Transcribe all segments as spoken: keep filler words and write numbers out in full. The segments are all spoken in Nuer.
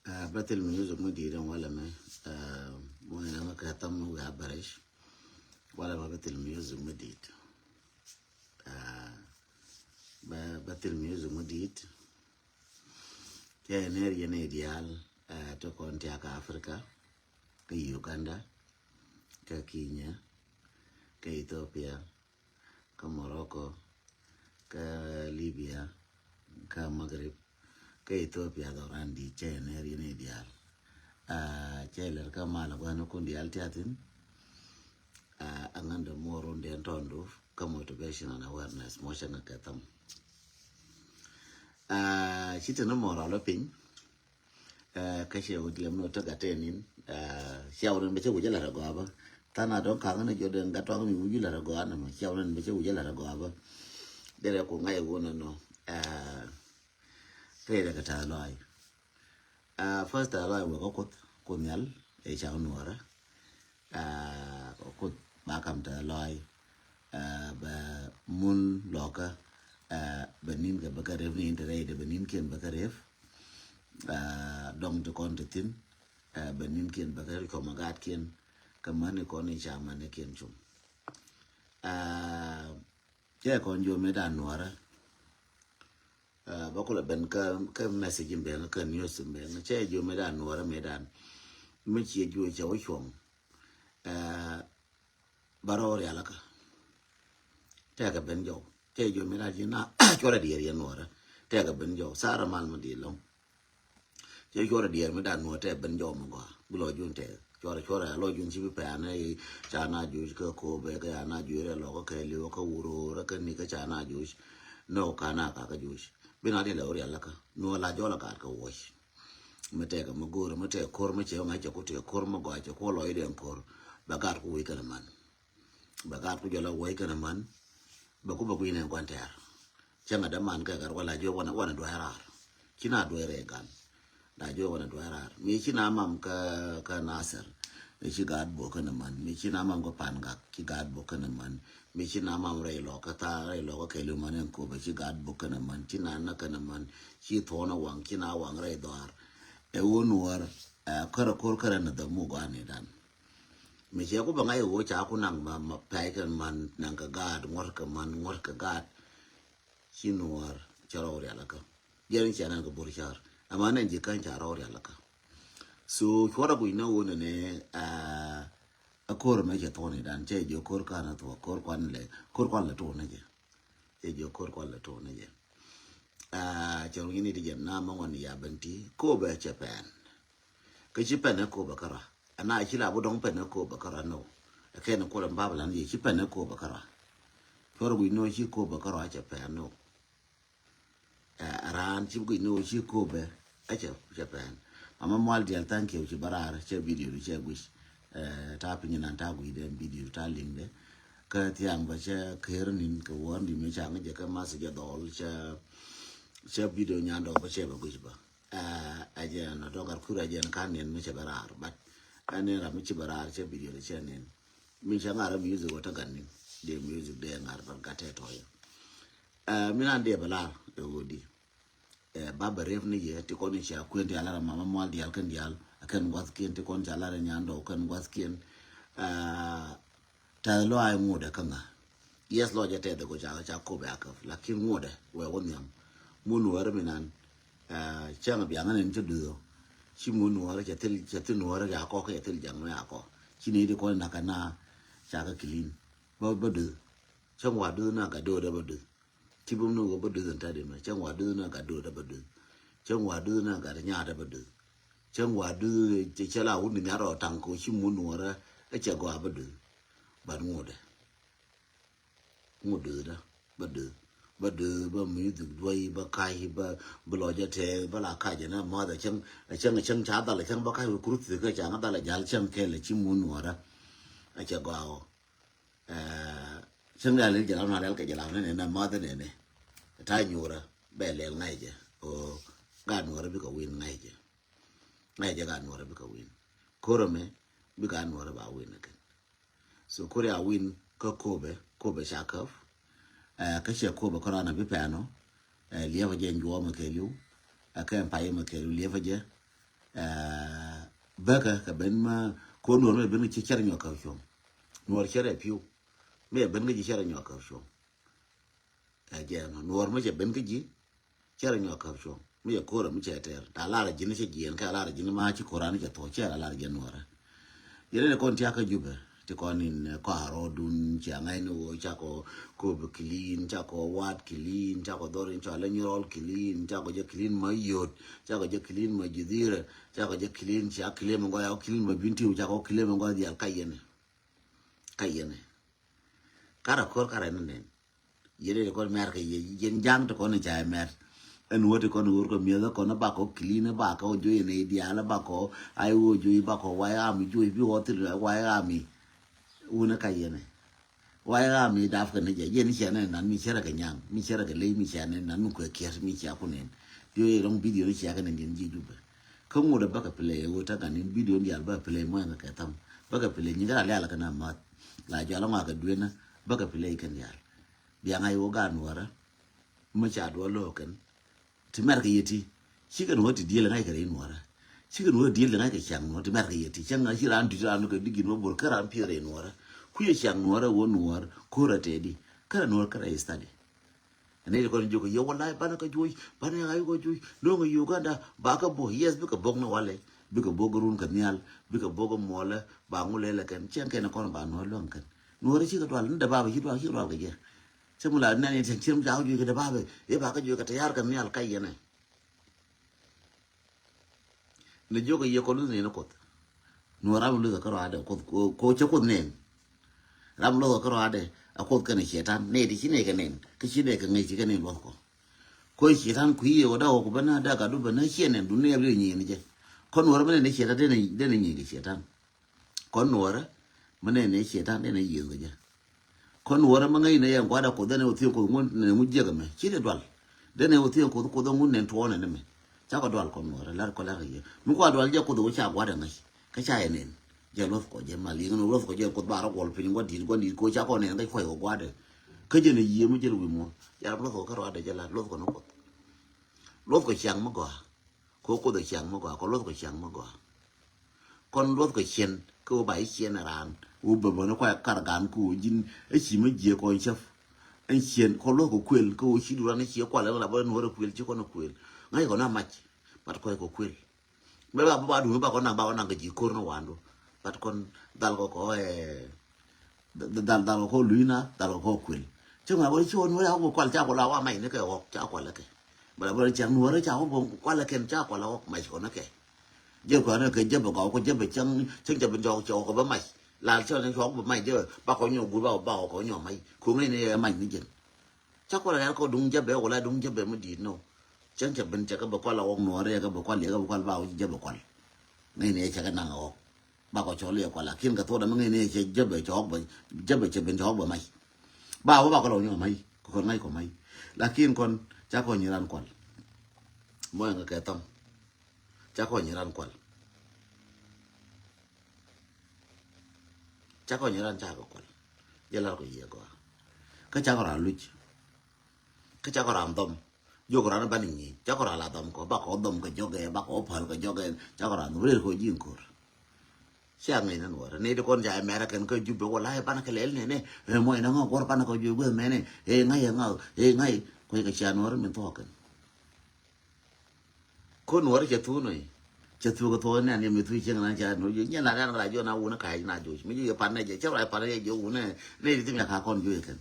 Ah, bä thil music mi di̱i̱t ɛn walɛ mɛ. Ah, mɔ ɛn ɛmɛ kɛ tham mi wiaa bɛrɛc. Walɛ mɛ bä thil music mi di̱i̱t. Ah, bä, bä thil music mi di̱i̱t. Cɛ ner yɛn i̱ diaal, ah, ti kɔn tiak Africa, kä Uganda, kä Kenya, kä Ethiopia, kä Morocco, kä Libya, kä Maghrib, kä Ethiopia dhɔran di cɛ ner yɛn i̱ diaal. Ah, cɛ lɛr kä mal a guan kun diaal tiathin. Ah, aŋan de muɔr run den tɔndu kä motivation and awareness mɔ cɛ ŋa kɛ tham. Ah, ci tin muɔr a lɔ piny. Ah, kä cɛ wä diɛm ni wä tä gatɛ nin. Ah, cɛ wä nin bɛ cɛ wä jɛ lat a gɔabä. Than a dɔŋ kaŋ ni jɔ den gat tɔŋ mi wä ju lat a gɔa ni mɔ. Cɛ wä nin bɛ cɛ wä jɛ lat a gɔabä. Derɛ ku ŋa̱c wä ni nɔ. Ah, rɛy rɛ kɛ ta̱a̱ lɔac. Ah, first ta̱a̱ lɔac wä kä Kuoth, Kuoth Nhial, ɛ cak nuɔrä. Ah, Kuoth ba kam ta̱a̱ lɔac. Ah, bɛ mun lɔkä. Ah, bɛ nin kɛ bä kä rep ni in te rɛy de bɛ nin kiɛn bä kä rep. Ah, dɔŋ ti kɔn ti thin. Ah, bɛ nin kiɛn bä kä rep kɔmɛ gaat kiɛn. Kä mani kɔn in ca mani kiɛn cum. Ah, cɛ kɔn jo me dan nuɔrä. Ah, ba kulɛ ben kä, kä message in ben, kä news in ben. Cɛ jo me dan nuɔrä me dan. Mi ciɛ jo cɛ wä cuɔŋ. Ah, ba rɔ rial kä. Tɛkɛ ben jɔw. Cɛ jo me dan ji na cuɔrɛ diɛr yɛ nuɔrä. Tɛkɛ ben jɔw. Sara mal ma di lɔŋ. Cɛ cuɔrɛ diɛr mi dan nuɔrä tɛ ben jɔw ma gɔa. Bi lɔ jun tɛ. Cuɔrɛ, cuɔrɛ, a lɔ jun ci bi pɛn, eh, ca na juc kä Kobɛ, kä ya na juc rɛ lɔ, kä kɛ liwä, kä wuror, kä ni, kä ca na juc. No, ka na ka kä juc. Bi na di lɛ wä rial kä. Nuɔrä la jɔl a gat kä wuɔc. Mi tɛkɛ mi go̱o̱r, mi tɛk ko̱r, mi cɛ ŋa̱c cɛ ku tɛk ko̱r, mi gɔaa cɛ ku lɔ i den ko̱r. Bɛ gat ku wi̱i̱ kɛn man. Bɛ gaat ku jɔl a wuɔ̱c kɛn man. Bɛ ku bɛ gui̱n ɛn gua̱n tɛɛr. Cäŋ a däman kɛ gat wala jiɔ wanɛ, wanɛ dua̱a̱c raar. Ci na dua̱a̱c rɛy gan. La jiɔ wanɛ dua̱a̱c raar. Mi ci na mam kä, kä Nasir. Mi ci gaat bok kɛn man. Mi ci na mam kä Pangak. Ci gaat bok kɛn man. Mi ci na mam rɛy lɔk kä thaar, rɛy lɔk kä kɛɛliw man ɛn Kobɛ. Ci gaat bok kɛn man. Ci na na kɛn man. Ci thuɔ̱n a waŋ. Ci na waŋ rɛy dhɔaar. Ɛ wä nuɔr. Ɛ kärɛ ko̱r kärɛ ni dhɔm muk gua̱a̱r ni dan. Mi cɛ ku bɛ ŋa̱c ɣöö ca ku naŋ ma, ma pɛc kɛ man, naŋ kɛ gaat, ŋuɔ̱t kɛ man, ŋuɔ̱t kɛ gaat. Ci nuɔɔr cɛ rɔw rial kä. Jɛn cɛ naŋ kɛ bor car. Ama nɛn ji̱ ka̱ny ca rɔw rial kä. So cuɔrɛ guic ni ɣöö nɛnɛ, ah, a ko̱r mɛ cɛ thuɔ̱k ni dan, cɛ ji̱ ko̱r kan a thuɔ̱k, ko̱r kuan lɛ, ko̱r kuan lɛ tuɔ̱k ni jɛ. Cɛ ji̱ ko̱r kuan lɛ tuɔ̱k ni jɛ. Ah, cɛ ruŋ ni ti jɛ na mɛ ŋuan ni ya ben ti, Kobɛ cɛ pɛn. Kä ci pɛn ɛ Kobɛ kärɔa. Ɛn a ci la bi dɔ̱ŋ pɛn ɛ Kobɛ kärɔa nɔ. Ɛ kɛn kuɔl ɛn Babilɔn yɛ ci pɛn ɛ Kobɛ kärɔa. Cuɔr wi̱c nɔ ci Kobɛ kärɔa cɛ pɛn nɔ. Ɛ raan ci guic nɔ ci Kobɛ ɛ cɛ, cɛ pɛn. Mama Mual Dial, thank you, ci bä raar, cɛ video du cɛ guic. Ɛ, ta piny nan ta guic den video, ta liŋ de. Kä thiaŋ bä cɛ ker nin kɛ wä ni mi ca ŋä jɛ kä mas jɛ dhɔl cɛ, cɛ video nyan dɔk bä cɛ bä guic bä. Ɛ, ɛ jɛ nɔ dɔk ar kur ɛ jɛ nɔ kan nin mi cɛ bɛ raar, but ɛ nin ram mi ci bɛ raar cɛ video de cɛ nin. Mi cɛ ŋar music wä tä gan nin. De music de ŋar ban gat tɛ tɔyɛ. Ɛ, mi nan de bɛ lar ɛ wä di. Ɛ, ba bɛ rep ni yɛ ti kɔn i̱ cia kuën ti a lar ɛ Mama Mual Dial kɛn dial. Ɛ kɛn guath kiɛn ti kɔn cia lar ɛ Nyandɔk kɛn guath kiɛn. Ɛ, tɛth lɔaac ŋotdɛ kä ŋa. Yes, lɔc ɛ tɛth ɛ kɔ ca, ca Kobɛ a käp. Lakin ŋotdɛ wɛ wä nhiam. Mun wä rɛ mi nan. Ɛ, cäŋ biaŋä nɛn cä duth ɔ. Ci mun nuɔrä cɛ thil, cɛ thil nuɔrä ya kɔ, kɛ cɛ thil jaŋ mɛ ya kɔ. Ci ni di kɔn nak kɛ na ca kɛ clean. Bä, bä duth. Cäŋ wa duth na gat do̱o̱dä bä duth. Ti bum ni wä bä duth in ta̱t imɛ. Cäŋ wa duth na gat do̱o̱dä bä duth. Cäŋ wa duth na gat nyaatdä bä duth. Cäŋ wa duth cɛ, cɛ la wut ni nhiar rɔ taŋ kɛ ci mun nuɔrä. Ɛ cɛ gɔaa bä duth. But ŋotdɛ. Ŋu döödä bä dööth, bä dööth, bä music duɔ̱i, bä ka̱c, bä, bä lɔc ɛ tɛɛth, bä la ka̱c ɛ na math ɛ cäŋ, ɛ cäŋ, ɛ cäŋ ca dhal ɛ cäŋ bä ka̱c wä kuruth thikä ca ŋä dhal ɛ jal cäŋ kɛl ɛ ci mun nuɔrä. Ɛ cɛ gɔaa ɔ. Ɛ, cäŋ rial in jɛ lam na rial kɛ jɛ lam ni nɛ na math ni nɛ. Ta̱a̱ nyuurä bɛ lɛl ŋa̱c jɛ. Ɔ, gaat nuɔrä bikɛ win ŋa̱c jɛ. Ŋa̱c jɛ gaat nuɔrä bikɛ win. Ko̱rä mɛ bi gaat nuɔrä ba win ɛ kɛn. So Korea win kä Kobɛ, Kobɛ ca käp. Ɛ, kä cɛ Kobɛ kä rɔana bi pɛn ɔ. Ɛ, liɛpä jɛ in juɔmɛ kɛɛliw. Ɛ, kɛ in payɛ mɛ kɛɛliw liɛpä jɛ. Ɛ, bäkä kɛ ben ma ko Nuɔr mi ben kɛ ci cɛr nyuak kä cuɔ̱ŋ. Nuɔr cɛr ɛ piu. Mi ɛ ben kɛ ci cɛr nyuak kä cuɔ̱ŋ. Ɛ jɛn Nuɔr mi cɛ ben kɛ ji̱ cɛr nyuak kä cuɔ̱ŋ. Mi cɛ ko̱r mi cɛ tɛr. Ta lar ji̱n cɛ jiɛn kɛ lar ji̱n ma ci ko̱ran cɛ thok cɛ lar ji̱n Nuɔrɛ. Yɛn ni kɔn tiak kä Jubɛ. Ti kɔn in, eh, kɔaarɔɔdun, cia ŋa̱cni ɣöö cakɔ Kööbɛ clean, cakɔ Waat clean, cakɔ dhɔr in cɔal inyuɔl clean, cakɔ jɛ clean ma yot, cakɔ jɛ clean ma judhirɛ, cakɔ jɛ clean, cia clean ma gɔaa, clean ma bintiu, cakɔ clean ma gɔaa diaal ka yɛnɛ. Ka yɛnɛ. Karɛ ko̱r karɛ ni nɛn. Yɛn i̱ kɔn mɛr kɛ yɛ, yɛn ja̱ŋ ti kɔn i̱ ca yɛ mɛr. Ɛn wä ti kɔn i̱ wur kɔ mi̱eth kɔn i̱ bakɔ clean i̱ bakɔ joc i̱ nɛy diaal i̱ bakɔ, ay wä joc i̱ bakɔ White Army joc bi wä thil White Army. Wun i̱ ka yɛn i̱ White Army dap kɛ ni jɛ, yɛn i̱ cia nɛn nan mi cɛ rɛ kɛ nyaŋ, mi cɛ rɛ kɛ ley, mi cia nɛn nan mi kuɛ kiɛt, mi cia ku nɛn. Diɔ i̱ rɔ̱ŋ video ni cia kɛ nɛn diɛn ji̱ Jubɛ. Kä ŋot ɛ bäkɛ play ɛ wä ta̱ŋ kan in video ni diaal bäkɛ play muɔ̱ɔ̱ŋ kɛ tham. Bäkɛ play nyi kɛ ra lial kɛ na ma̱th. La jɔal ɛ ŋɔak kɛ duenä bäkɛ play kɛn diaal. Bia ŋa̱c wä gaat Nuɔrä mi ca duɔl lo̱o̱k kɛn. Ti mɛr kɛ yɛ ti cikɛ Nuɔrä ti diël ŋa̱c kɛ rɛy Nuɔrä. Cikɛ Nuɔrä diël ŋa̱c kɛ ciaŋ Nuɔrä ti mɛr kɛ yɛ ti cäŋ ŋa̱c ci raan dui̱t raan kɛ digit wä bor kä raan piɛth rɛy Nuɔrä. Kui̱ ɛ ciaŋ Nuɔrä wä Nuɔr ko̱r a tɛɛdi kä rɛ Nuɔr kä rɛy study. Ɛn nɛy ti kɔn jiök kɛ yɛ walay banɛ kɛ juɔc, banɛ ŋa̱c kɛ juɔc. No̱o̱ŋ ɛ Uganda ba kɛ bo̱k, yes, bikɛ bo̱k ni walɛ, bikɛ bo̱k run kɛ nhial, bikɛ bo̱k muɔlɛ, ba ŋulɛ lɛ kɛn, cɛn kɛn kɔn ba Nuɔr luäŋ kɛn. Nuɔr cikɛ dual ni dee babɛ ci dual, cikɛ dual kɛ jɛ. Cɛ mi la nɛn in cɛ cir mi ca wä juɔc kɛ dee babɛ, i̱ ba kɛ juɔc kɛ tɛ̈r kɛ nhial ka yɛnɛ. Ni jiök kɛ yɛ kɔ luth nɛn Kuoth. Nuɔr ram luth kɛ rɔadɛ Kuoth, ko, ko cɛ Kuoth nɛn. Ram luth kɛ rɔadɛ a Kuoth kɛnɛ Cɛytan. Nɛy ti ci nɛy kɛ nɛn, kä ci nɛy kɛ ŋäc ti kɛ nɛy luɔth kɔ. Ko Cɛytan kui̱ yɛ wä dee wä ku ben na dee gat du ben na ciɛ nɛn dun ni yɛ bi nyin jɛ. Kɔn Nuɔr mi nɛn ni Cɛytan, den ni, den ni nyin kɛ Cɛytan. Kɔn Nuɔrä mi nɛn ni Cɛytan, den ni yiëth kɛ jɛ. Kɔn Nuɔrä mi ŋäcnɛ yɛn gua̱dɛ Kuoth, den ni wä thiëŋ Kuoth ŋun nɛn ŋu jiäkä mɛ, ci ni dual. Den ni wä thiëŋ Kuoth, Kuoth ŋun nɛn tuɔɔnɛ ni mɛ. Cakɔ dual kɔn Nuɔrä, lar kɔ lar kɛ yɛ. Mi kua dual jɛ Kuoth wä ca gua̱dɛ ŋäc. Kä ca yɛ nɛn. Jɛ luɔth kɔ jɛ mal, yiëŋ ni luɔth kɔ jɛ Kuoth ba rɔ guɔl piny gua̱di̱t, gua̱di̱t ko cakɔ nɛn kä kuay kɔ gua̱dɛ. Kä jɛ ni yiëë mi jɛ wi̱i̱ muɔ̱ɔ̱n. Jɛ ram luɔth kɔ kä rɔadɛ jɛ lar, luɔth kɔ ni Kuoth. Luɔth kɔ ciaŋ mi gɔaa. Kɛ ɣöö Kuoth ɛ ciaŋ mi gɔaa, kɛ luɔth kɔ ciaŋ mi gɔaa. Kɔn luɔth kɔ ciɛn, kɛ ɣöö ba ci ciɛn ɛ raan, ɣöö bä bä ni kuay kar gan kɛ ɣöö ji̱n ɛ ci mi jiɛ kɔn cäp. Ɛn ciɛn, kɔn luɔth kɔ kuël, kɛ ɣöö ci duran ci kual ɛn la bä Nuɔr ɛ kuël, ci kɔn ɛ kuël. Ŋa̱c kɔn a mac, but kuay kɔ kuël. Bɛ ba, ba duŋ ba kɔn naŋ, ba kɔn naŋ kɛ ji̱ ko̱r ni wandu. But kɔn dhal kɔ kɔ, eh, Dhal, dhal kɔ luina, dhal kɔ kuel. Cɛ ŋa wä ci wä Nuɔrä ca wä kual ca kual a wa mac ni kɛ ɣɔk ca kual kɛ. Bala bala cɛ Nuɔrä ca wä kual kɛn ca kual ɣɔk mac kɔn kɛ. Jɛ kual kɛ jɛ bɛ gɔw kɔ jɛ bɛ cɛŋ cɛŋ jɛ bɛ jɔk cɛ ɣɔk bɛ mac. Lal cɛ ni ɣɔk bɛ mac jɛ ba kɔ nyɔ gur ba ba kɔ nyɔ mac. Ko ŋäc ni yɛ mac ni jɛn. Ca kual kɛ duŋ jɛ bɛ wala duŋ jɛ bɛ mi diit nɔ. Cɛŋ cɛ ben cɛ kɛ bɛ kual a ɣɔk Nuɔrä kɛ bɛ kual yɛ kɛ bɛ kual ba wä jɛ bɛ kual. Ŋäc ni yɛ cɛ kɛ naŋ ɣɔk. Bakɔ cɔl iɛ kual, lakin kɛ thok dama ŋäcni cɛ jɛbɛ cɛ ɣɔk bɛ, jɛbɛ cɛ ben cɛ ɣɔk bɛ mac. Ba wä bakɔ lɔ nyɔ mac kɛ kɔn ŋa̱c kɔ mac. Lakin kɔn ca kɔ nyi ran kual. Mɔ ɛn kɛ thɔm ca kɔ nyi ran kual. Ca kɔ nyi ran ca kɔ kual. Jɛ lar kɔ yiɛ gɔaa. Kä ca kɔ ran luc. Kä ca kɔ ran dhɔm. Jiök ran ban i̱ ŋi̱i̱c ca kɔ ran la dhɔm kɔ bakɔ dhɔm kɛ jɔkɛ bakɔ päl kɛ jɔkɛ ca kɔ ran dhɔm rɛl kɔ ji̱ in ko̱r. Cia ŋi̱i̱c ni Nuɔrä ni ti kɔn ca American kä Jubɛ wala ɛ ban kɛ lɛl nɛnɛ. Ɛ mɔc na ŋa guɔr ban kɛ Jubɛ mɛnɛ ɛ ŋa̱c ɛ ŋa̱c ɛ ŋa̱c kuec kɛ cia Nuɔrä min thuɔɔk kɛn. Ko Nuɔrä cɛ thuk nɔy cɛ thuk kɛ thuɔk nɛn yɛ mi thuk cieŋ na ca Nuɔrä jiök nyɛ la nɛn kɛ la jiök na wunɛ ka̱c na joc mi jiök yɛ pan nɛ jɛ cɛ ruac pan nɛ jɛ wunɛ nɛ ti thim ya ka kɔn jiök yɛ kɛn.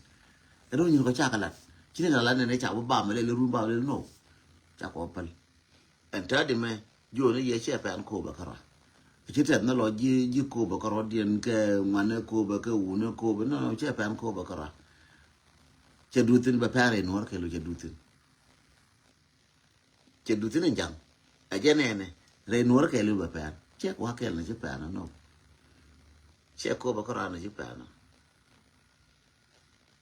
Ɛn ɣöö nyin kɔ ca kɛ lat ci ni kɛ la lat nɛn ɛ ca wä bam lɛl run bam lɛl nɔ. Ca kɔ päl. Ɛn täädi mɛ jiöni yɛ cɛ pɛn Kööbɛ kärɔa. Ci tɛth ni lɔ ji̱ ji̱ Kööbɛ kärɔa diɛn kɛ ŋuanɛ Kööbɛ kɛ wunɛ Kööbɛ nɔ nɔ cɛ pɛn Kööbɛ kärɔa. Cɛ duth thin bɛ pɛn rɛy Nuɔr kɛl cɛ duth thin. Cɛ duth thin in jaŋ. Ɛ jɛ nɛnɛ rɛy Nuɔr kɛl bɛ pɛn cɛ kua kɛl ni ci pɛn nɔ. Cɛ Kööbɛ kärɔa ni ci pɛn nɔ.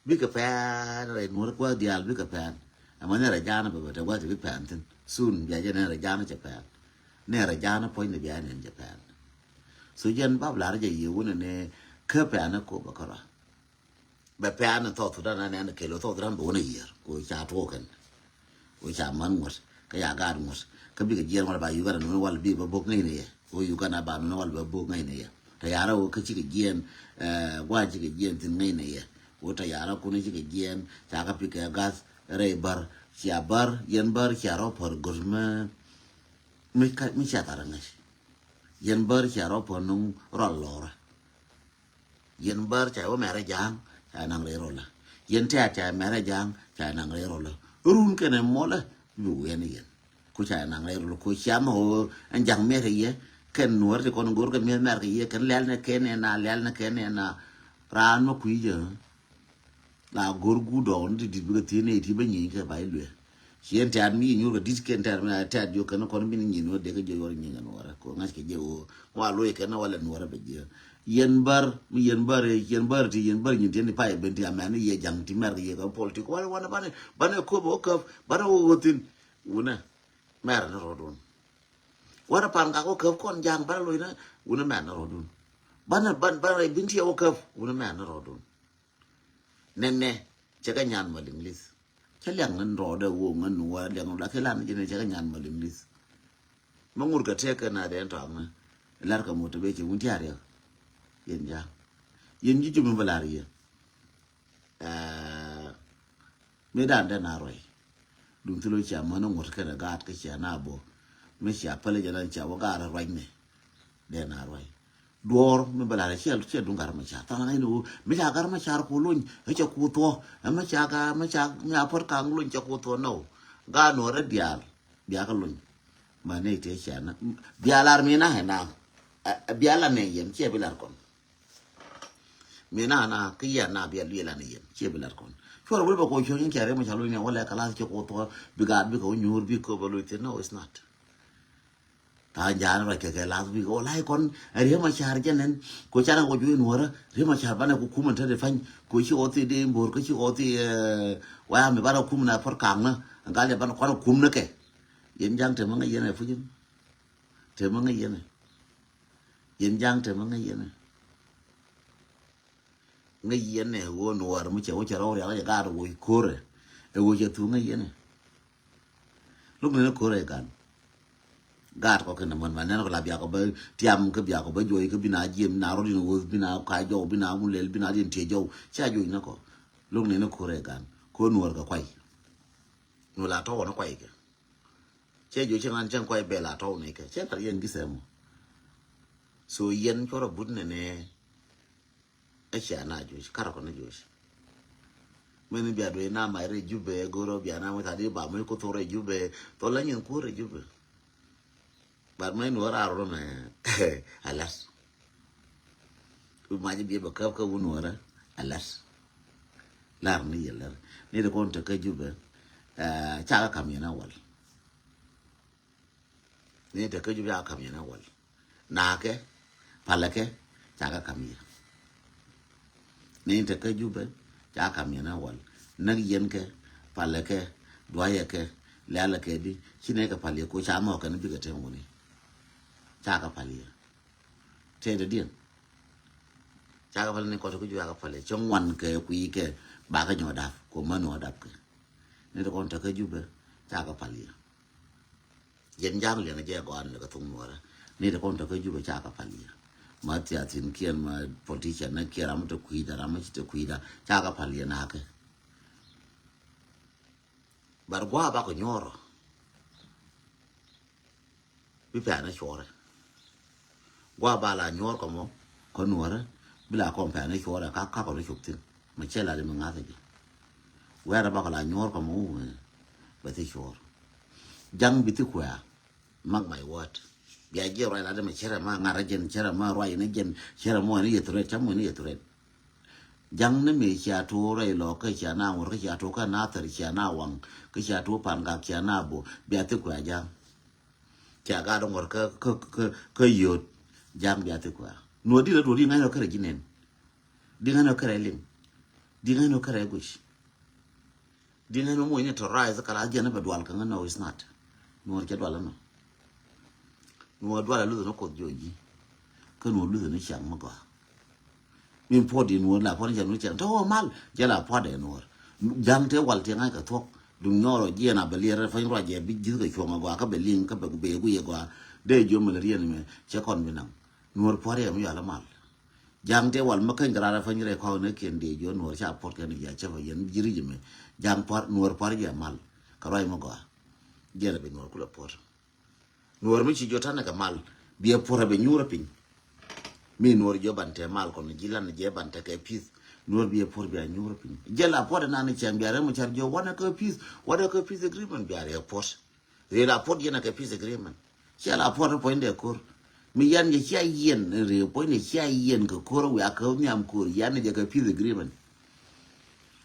Bikɛ pɛn rɛy Nuɔr kuäär diaal bikɛ pɛn. Ɛmɔ nɛy rɛ ja̱a̱n bɛ bɛ te gua̱th ti bi pɛn thi̱n. Sun bia jɛ nɛy rɛ ja̱a̱n cɛ pɛn. Nɛy rɛ ja̱a̱n puɔ̱ny ni bia nɛn cɛ pɛn. So jɛn bap lar jɛ yiëë wunɛ ni kä pɛn ni Kööbɛ kärɔa. Bɛ pɛn ni South Sudan ni nɛn kɛl South Sudan bɛ wunɛ yiër. Ko ca tuɔɔk kɛn. Ko ca man ŋuɔ̱t. Kä ya gaat ŋuɔ̱t kä bikɛ jiɛɛn wal ba Uganda nuni wal bi bä bok ŋäcnɛ yɛ. Ɣöö Uganda ba nuni wal bä bok ŋäcnɛ yɛ. Tɛ ya̱rä ɣöö kä cikɛ jiɛɛn, eh, gua̱a̱n cikɛ jiɛɛn thi̱n ŋäcnɛ yɛ. Ɣöö tɛ ya̱rä kun cikɛ jiɛɛn ca kä pikɛ gath rɛy bär, cia bär, yɛn bär cia rɔ pär go̱r mi, mi ka, mi cia thar ŋäc. Yɛn bär cia rɔ pär nuŋ rɔl lɔrä. Yɛn bär ca wä mɛrɛ ja̱a̱ŋ ca naŋ rɛy rɔlä. Yɛn tɛ̈t ca mɛrɛ ja̱a̱ŋ ca naŋ rɛy rɔlä. Run kɛnɛ mɔlä bi wɛn yɛn. Ku ca naŋ rɛy rɔlä ku cia mɛ wä ɛn ja̱ŋ mɛrɛ yɛ. Kɛn nuɔr ti kɔn go̱r kɛ mi̱eth mɛrɛ kɛ yɛ kɛn lɛl nɛ kɛn nɛ na lɛl nɛ kɛn nɛ na. Raan mɛ kui̱ jɛ. La go̱r guut dɔɔk ni ti di̱t bikɛ thiee nɛ ti bä nyieny kɛ ba iluɛ. Ci ɛn tɛ̈t mi yi nyuur kɛ di̱t kɛn tɛ̈t mi a tɛ̈t jiök kɛn kɔn bi ni nyieny wä dee kɛ jiök yuɔr nyieny kɛn wä rɛ kɛ ŋa̱c kɛ jiɛ wä. Wa loc kɛn wä lɛ nuɔrɛ bɛ jiɛ. Yɛn bär mi yɛn bär yɛn bär ti yɛn bär nyin ti ni pay ben ti amɛn ni yɛ ja̱ŋ ti mɛr kɛ yɛ kɛ politik wä wä banɛ banɛ köp wä köp banɛ wä wä thin. Wunɛ mɛr ni rɔdun. Wä pan kak wä köp kɔn ja̱ŋ banɛ loc ni wunɛ mɛr ni rɔdun. Banɛ ban banɛ bin ti wä köp wunɛ mɛr ni rɔdun. Nɛnɛ cɛ kɛ nyan mal English. Cɛ liaŋ ni rɔɔdɛ woŋ ŋän ni wä liaŋ la kɛ lan jɛ nɛ cɛ kɛ nyan mal English. Mɛ ŋur kɛ tɛk kɛ na dɛn tɔaŋ ni lar kɛ motivation wun ti a riɛk. Yɛn ja̱ yɛn ji̱ jumi bä lar yɛ. Ɛɛ, mi dan dɛn a ruac. Dun thilo cia män ŋuɔ̱t kɛnɛ gaat kä cia na bɔ. Mi cia päl jɛ lan cia wä gaat ruac ni. Dɛn a ruac. Duɔɔr mi bä lar cia cia duŋ gar ma car than ŋa̱c ni wä mi ca gar ma car ku luny ɛ cɛ ku thuɔ ɛ mi ca ga mi ca mi a pär kaŋ luny cɛ ku thuɔ nɔ. Gaat nuɔr ɛ diaal bia kä luny. Ma ni tëë cia na bia lar mi na ɛ na bia lar ni yɛm cia bi lar kɔn. Mi na na kä yɛn na bia lueel an yɛn cie bi lat kɔn. Cuɔr wul bɛ kɔ cuɔr nyin kiari ma ca luny ni wala kalas ci kɔ thɔ bi gaat bi kɔ nyuur bi kɔ bɛ luny thin. No, it's not. Ta jaan rɔ kɛ kɛ las bi kɔ lai kɔn ri ma car jɛnɛn ko cara kɔ juin wara ri ma car banɛ ku kuman tɛ de fany ko ci kɔ thi de bor ko ci kɔ thi wa mi bara kum na por kang na gal ya ban kɔn kum na kɛ. Yɛn jang te ma nga yɛn ɛ fujin te ma nga yɛn ɛ. Yɛn jang te ma nga yɛn ɛ. Ŋäc yɛn ɛ ɣöö nuɔɔr mi cɛ wä cɛ rɔw rial cɛ gaat ɛ woc ko̱rɛ ɛ ɣöö cɛ thuk ŋäc yɛn ɛ. Luk ni ni ko̱rɛ ɛ gan. Gaat kɔ kɛn ɛmɔn ma nɛn kɔ la biakɔ bä tiam kä biakɔ bä juɔc kä bina jiɛm bina rɔt in ɣööth bina ka jɔw bina mun lɛl bina diɛn tiɛ jɔw cia juɔc ni kɔ. Luk ni ni ko̱rɛ ɛ gan ko̱ nuɔɔr kɛ kuay. Nuɔɔr la tɔwɔ ni kuay kɛ. Cɛ juɔc cɛ ŋan cɛn kuay bɛl a tɔw ni kɛ cɛ lar yɛn gisɛ mɔ. So yɛn cuɔrɔ but nɛnɛ. Ɛ cia na juɔc karɔ kɔn juɔc. Mɛn bia duɔc na mac rɛ Jubɛ go̱rɔ bia na mɛ tha di ba mɛ ko thorɛ Jubɛ thɔ la nyin kuɔrɛ Jubɛ. But mɛ nuɔrɛ a rɔ mɛ alas. Bi mac bi bɛ käp kä wun wärä alas. Lar ni yɛ lär ni di kɔn te kä Jubɛ. Ca kä kam yɛn a wal. Ni te kä Jubɛ ca kä kam yɛn a wal. Naakɛ palɛ kɛ ca kä kam yɛ. Ni te kä Jubɛ ca kä kam yɛn a wal. Näk yɛn kɛ palɛ kɛ duayɛ kɛ lɛalɛ kɛ di ci nɛ kɛ pal yɛ ko ca mɔkɛ ni bikɛ te wuni. Ca kä pal yɛ. Tëë dee diɛn ca kä pal ni kɔt kä Jubɛ ca kä pal yɛ cä ŋuan kɛ kui̱ kɛ bakä nyɔ dap ko män wä dap kɛ. Ni te kɔn te kä Jubɛ ca kä pal yɛ. Jɛn ja̱a̱ŋ liɛŋ jɛ gɔaa ni lɛ kɛ thok nuɔrä. Ni te kɔn te kä Jubɛ ca kä pal yɛ. Ma thiathin kiɛn ma politician ni kiɛn ram mi te kui̱da ram mi ci te kui̱da ca kä pal yɛ nakä. But gua̱a̱ bakɔ nyuɔrɔ. Bi pɛn a cuɔrɛ. Gua̱a̱ ba la nyuɔr kɔ mɔ kɔ nuɔrɛ bi la kɔn pɛn a cuɔrɛ ka kakɔ ni cop thin. Ma cɛ la di mi ŋa̱th a jɛ. Wɛrɛ bakɔ la nyuɔr kɔ mɔ wee bɛ thi cuɔr. Ja̱ŋ bi thi kuɛ̈ɛ̈. Mark my word. Bia jiɛ ruac la di mi cɛrɛ ma ŋa̱r a jɛn cɛrɛ ma ruac ni jɛn cɛrɛ mɔ ni yɛ thuret cam mɔ ni yɛ thuret. Ja̱ŋ ni mi cia tuur rɛy lɔ kä cia na ŋur kä cia tuur kä na thɛr cia na waŋ kä cia tuur pan gak cia na bo bia thi kuɛ̈ɛ̈ ja̱ŋ. Cia gat ŋuɔ̱t kä kä kä kä yio̱t ja̱ŋ bia thi kuɛ̈ɛ̈. Nuɔ̱t di rɛ duɔ̱t di ŋa̱c nɔ kärɛ ji̱ nɛn. Di ŋa̱c nɔ kärɛ liŋ. Di ŋa̱c nɔ kärɛ guic. Di ŋa̱c nɔ moc ni tɔ rai thä kala jiɛn ni bɛ dual kä ŋa̱c nɔ is not. Nuɔ̱t cɛ dual nɔ. Nuɔ̱t dual a luth nɔ kuoth jiɔ ji̱. Kä nuɔ̱t luth nɔ ciaŋ mi gɔaa. Min puɔt di nuɔ̱t la puɔt ni cɛ nuɔ̱t cɛ tɔ wä mal jɛ la puɔt dɛ nuɔ̱t. Ja̱ŋ te wal ti ŋa̱c kɛ thuɔ̱k. Duŋ nyɔɔr ɔ jiɛn a bɛ liɛr rɛ pany ruac jɛ bi ji̱th kɛ cuɔ̱ŋ a gɔaa kä bɛ liŋ kä bɛ ku bɛ ku yɛ gɔaa. Dee jiö mɛ lɛ riɛn mɛ cɛ kɔn bi naŋ. Nuɔr puɔ̱r yɛ mi yɔal mal. Ja̱ŋ tëë wal mä käny kɛ raar ɛ pany rɛ kɔn ni kiɛn dee jiö nuɔr ca puɔ̱r kɛn jɛ cɛ pɛ yɛn ji̱ ri̱c mɛ. Ja̱ŋ puɔ̱r nuɔr puɔ̱r jɛ mal. Kɛ ruac mɛ gɔaa. Jiɛn a bi nuɔr kulɛ puɔ̱r. Nuɔr mi ci jiö tanɛ kɛ mal. Biɛ puɔ̱r a bɛ nyuur a piny. Mi nuɔr jiö ban tɛ mal kɔn ji̱ lan jɛ ban tɛ kɛ pith. Nuɔr biɛ puɔ̱r bia nyuur a piny. Jɛ la puɔ̱r nan cɛn bia rɛ mɔ car jiö wanɛ kɛ pith. Wanɛ kɛ pith agreement bia rɛ puɔ̱r. Rëë la puɔt yɛn a kɛ peace agreement. Cia la puɔt puɔ̱nydɛ ko̱r. Mi yan jɛ cia yɛn rëë puɔ̱nydɛ cia yɛn kɛ ko̱r wiaa kä nhiam ko̱r yan jɛ kɛ peace agreement.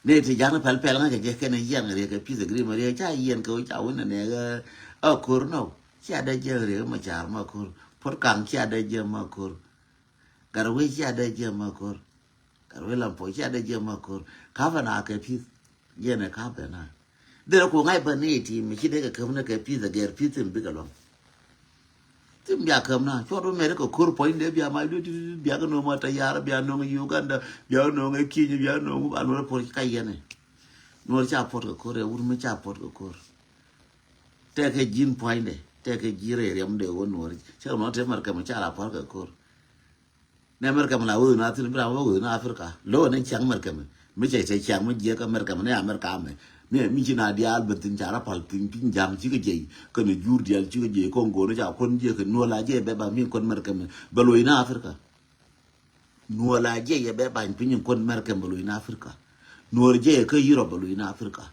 Ni ti ja̱ŋ pɛl pɛl ŋa̱ kɛ jɛ kɛn yɛn rëë kɛ peace agreement rëë ca yɛn kɛ ca wun nɛ nɛ a ko̱r nɔ. Cia dee jɛ rëë ma car ma ko̱r. Puɔt kaŋ cia dee jɛ ma ko̱r. Gat wee cia dee jɛ ma ko̱r. Gat wee lam puɔt cia dee jɛ ma ko̱r. Ka bɛ na kɛ peace. Yɛn ɛ ka bɛ na. Derɛ ku ŋa̱c bä ni ti mi ci dee kɛ käm ni kɛ peace a gɛr peace thim bikɛ luaŋ. Thim bia käm na cuɔt wä mɛri kɛ ko̱r puɔ̱ny dee bia mac duit duit bia kɛ no̱o̱ŋ ma tayar bia no̱o̱ŋ Uganda bia no̱o̱ŋ ɛ Kenya bia no̱o̱ŋ a nuɔr puɔ̱r ka yɛn ɛ. Nuɔr ca puɔt kɛ ko̱r ɛ wur mi ca puɔt kɛ ko̱r. Tɛkɛ ji̱n puɔ̱ny dɛ tɛkɛ ji̱ rɛ riɛm dɛ wä nuɔr cɛ kɛ mɔ te mɛr kɛ mɔ ca la puɔt kɛ ko̱r. Nɛ America mi la wee na thin bira wee na Africa lo ne chiang America mi mi che che chiang mi je ka America mi ne America mi mi mi chi na dial ben thin chara pal pin pin jam chi ke je ke ne jur dial chi ke je kon go ne cha kon je ke no la je be ba mi kon America mi ba lo na Africa. No la je ye be ba pin kon America ba lo na Africa. No je ke Europe ba lo na Africa.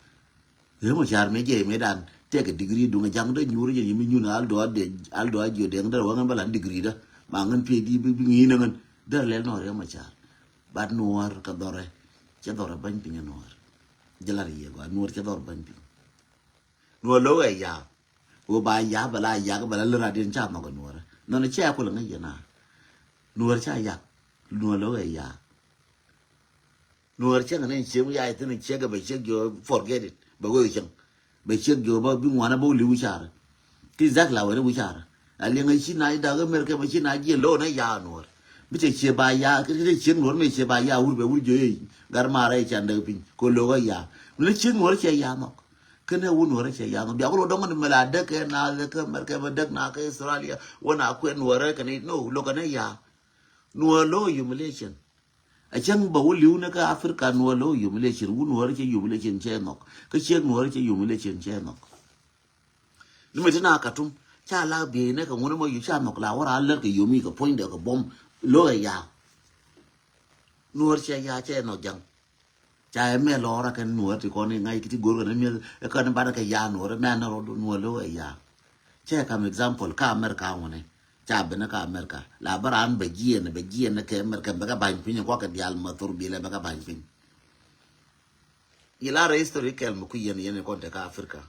Ëë mɔ car mëë jɛ mëë dan tɛkɛ digiri duŋ a jaŋ dee nyuur jɛ yimi nyun al dɔa dee al dɔa jiö dee ŋä dee wä ŋän bä lan digiri dä ma ŋän piɛ di bi bi ŋi̱i̱n ŋän dee lɛl nuɔr ëë mɔ car. Bat nuɔr kɛ dhɔrɛ cɛ dhɔrɛ bäny piny nuɔr. Jɛ lar yɛ gɔaa nuɔr cɛ dhɔr bäny piny. Nuɔr lo̱k ɛ yaak wä ba yaak bɛ la yaak bɛ la lär adien ca nhɔk ɛ nuɔr nɔn cɛ kulɛ ŋäc yɛ na. Nuɔr ca yak nuɔr lo̱k ɛ yaak. Nuɔr cäŋ ni ciek mi yac thin ciek bɛ ciek jiɔ forget it bɛ wek cäŋ bɛ ciek jiɔ bä bi ŋuan bä wuli wicar. Ki zak la wen wicar a liŋ a ci na dak mer kɛ bɛ ci na jiɛ lo na ya nuɔr. Bi cɛ cie ba ya ki cɛ ciek nuɔr mi cie ba ya wur bɛ wur jiɔ yei gar mara ican dek piny ko lo ga ya. Mi ciek nuɔr cɛ ya nok. Kene wun nuɔr cɛ ya nok bia ko lo dɔŋ ni mela dek kɛ na dek kɛ mer kɛ bɛ dek na kɛ Australia wen a kuen nuɔr kɛ ni no lo kɛ ne ya. Nuɔr lo humiliation. A cäŋ bä wä li̱w ni kä Africa nuɔɔr lo̱ yom ilɛ cin wun wä rä cɛ yom ilɛ cin cɛ nhɔk kä ciek nuɔɔr rä cɛ yom ilɛ cin cɛ nhɔk. Ni mi ti na Katum ca la biey ni kɛ ŋun mɔ yu ca nhɔk la wä ra lär kɛ yom ikɛ puɔ̱nydɛ kɛ buɔ̱m lo̱ ɛ ya. Nuɔɔr cɛ ya cɛ nhɔk jaŋ. Ca ɛ mɛ lɔɔr a kɛn nuɔɔr ti kɔn iŋa̱c ki ti go̱r kɛn mi̱eth ɛ kɛn banɛ kɛ ya nuɔɔr mɛ anɛ rɔ nuɔɔr lo̱ ɛ ya. Cɛ kam example ka America ŋuɔnɛ ca ben ka America la bä raan bɛ jiɛn bɛ jiɛn kɛ America bɛ kɛ ba̱ny piny kuakɛ diaal ma thor bilɛ bɛ kɛ ba̱ny piny. Yi la rɛ history kɛl mi ku yɛn yɛn kɔn te ka Africa.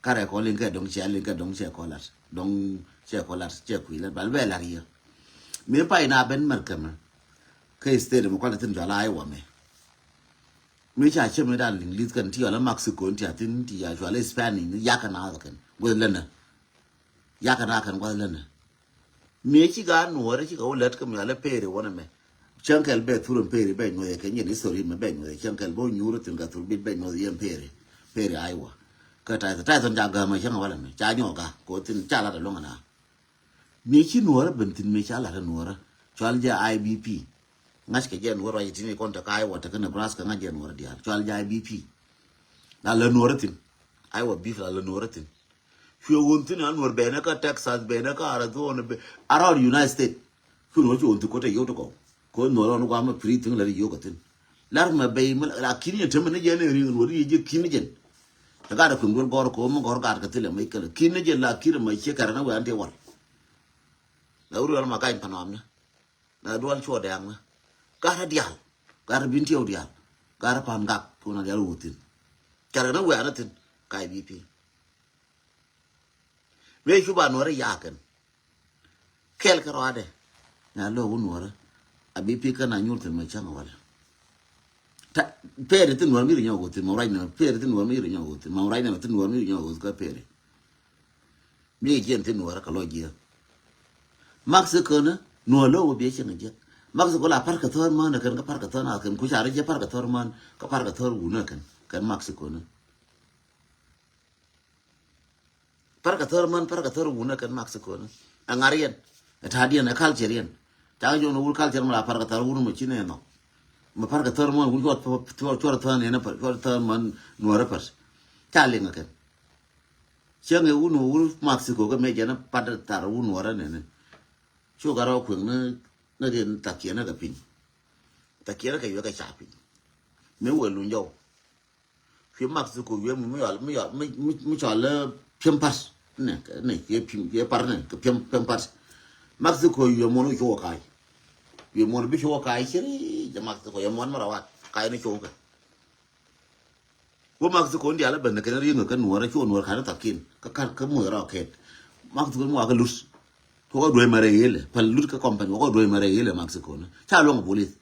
Karɛ kɔ liŋ kɛ dɔŋ cɛ liŋ kɛ dɔŋ cɛ kɔ lat dɔŋ cɛ kɔ lat cɛ kui̱ lat bal bɛ lat yɛ. Mi pay na ben America mɛ kɛ state mi kualɛ thin jɔla Iowa mɛ. Mi ca cɛ mi dan liŋ lith kɛn ti yɔla Mexico ti a thin ti a cuala Spanish ni yakɛ na kɛn guɛ lɛnɛ. Yakɛ na kɛn guath länä. Mëë ci gaat nuɔɔrä ci kɛ wä lät kä mi alɛ peeri wänɛ mɛ. Cäŋ kɛl bɛ thur ɛn peeri bɛ nyuɔth yɛ kɛ nyin history mɛ bɛ nyuɔth yɛ cäŋ kɛl bä nyuur thin kɛ thur bit bɛ nyuɔth yɛ ɛn peeri. Peeri Iowa. Kä Tyson, Tyson ca gäämɛ cäŋ walɛ mɛ ca nyɔɔk ka ko thin ca lat ɛlɔŋ ɛna. Mëë ci nuɔɔrä ben thin mëë ca lat ɛ nuɔɔrä cual jɛ I B P. Ŋa̱ckɛ jɛ nuɔɔrä ruac thin ikɔn te ka Iowa te kä Nebraska ŋa̱c jɛ nuɔɔrä diaal cual jɛ I B P. La lä nuɔɔrä thin. Iowa beef la lä nuɔɔrä thin. Cuɛ ɣöö thi̱n a nuɔr bɛnɛ kä Texas bɛnɛ kä Arizona bɛ around United States. Cuɛ nuɔr ci ɣöö thi̱n kote yio̱w ti kɔw. Ko nuɔr ɣän guam mi free thi̱n la ri yio̱w kä thi̱n. Lar mɛ bɛy mi la ki̱n yɛn temɛ ni jɛn ɛ ri̱ŋ nuɔr yie ji̱ ki̱n ni jɛn. Ɛ gat ɛ kui̱n duel gɔr ko mi gɔr gat kä thilɛ mɛ kɛlɛ ki̱n ni jɛn la ki̱n mɛ ciɛ kɛrɛ ni wɛ an ti wal. La wur yɔl ma gany panɔam ni. Na dual cuɔ dɛɛŋ ni. Gat ɛ diaal. Gat ɛ bin tiɛw diaal. Gat ɛ pan gak kun a diaal wuthin. Kɛrɛ ni wɛ an thin. Ka I B P. Mëë cu ba nuɔrä yakɛn. Kɛl kɛ rɔadɛ. Nya lo̱o̱k wä nuɔrä. A bi pi kän a nyuur thin mɛ cäŋ walɛ. Ta pɛɛri thin nuɔr mi ri nyɔk wä thin mɛ rɔy nɛ pɛɛri thin nuɔr mi ri nyɔk wä thin mɛ rɔy nɛ thin nuɔr mi ri nyɔk wä kä pɛɛri. Mi jiɛn thin nuɔrä kɛ lɔ jiɛ. Mexico ni nuɔr lo̱o̱k wä biɛ cäŋ jiɛ. Mexico la par kɛ thɔr män kɛn kä par kɛ thɔr na kɛn ku ca rɔ jiɛ par kɛ thɔr män kä par kɛ thɔr wun kɛn kɛn Mexico ni. Parkɛ thär män, parkɛ thär wun ɛ kɛn Mexico ni. Ɛ ŋa̱r yɛn. Ɛ ta̱a̱diɛn, ɛ culture yɛn. Cakɛ jɔn wur culture mɛ la parkɛ thär wun mɛ ci nɛ nhɔk. Mɛ parkɛ thär män wun cuɔt, cuɔt, cuɔt thär nɛnɛ pär, cuɔt thär män nuɔrɛ pär. Ca liŋ ɛ kɛn. Cäŋ ɛ wun wur Mexico kɛ mɛ jɛn ɛ pat thär wun nuɔrɛ nɛnɛ. Cu gat rɔ kueŋ ni, ni riɛn thakiɛn ni kɛ piny. Thakiɛn ni kɛ yuɛ kɛ ca piny. Mi wëë luny jɔw. Fi Mexico yuɛ mi, mi yɔl, mi yɔl, mi, mi, mi cɔl, eh, piɛm pat. Ni, ni, yɛ piɛm, yɛ pat ni, kɛ piɛm, piɛm pat. Mexico yuɛ muɔn wä cowä ka̱a̱c. Yuɛ muɔn bi cowä ka̱a̱c ciri jɛ Mexico, yɛ muɔn mi rawat. Ka̱a̱c ni cowä kɛ. Wä Mexico in dial a ben kɛn riŋ kä nuɔrɛ cu nuɔr kan thakin. Kä kar kä muɔr rɔ kɛt. Mexico in wa kä lut. Kɔ duɔy mare yele. Pal lut kä company wa kɔ duɔy mare yele Mexico ni. Ca luɔŋ police.